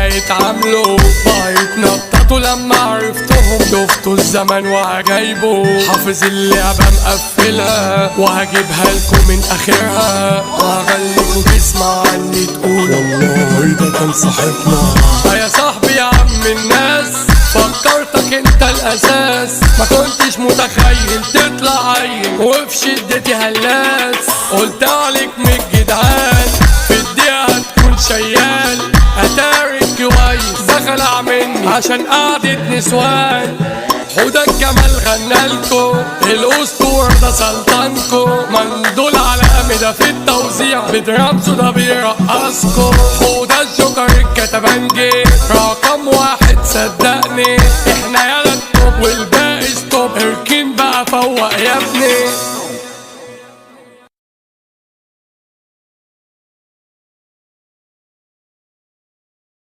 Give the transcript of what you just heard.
هيتعاملوا وهيتنططوا لما عرفتهم. شفتوا الزمن وعجايبه، حافظ اللعبة مقفلها، وهجيبها لكم من اخرها، وهخليكوا تسمعوا عني تقول والله ده كان صاحبنا. يا صاحبي يا عم الناس، فكرتك انت الاساس، ما كنتش متخيل تطلع عيل وفي شدتي هلاس. قلت عليك من الجدعان، في الدقيقة هتكون شيال، اتارك كويس دخل مني عشان قعدة نسوان. حوده الجمال غنالكو، الاسطورة ده سلطانكو، مندول على ده في التوزيع بدرامزو ده بيرقصكو. حوده الجوكر الكتبنجي رقم واحد صدقني، احنا يالا ال top والباقي stop، اركين بقى فوق يا ابني.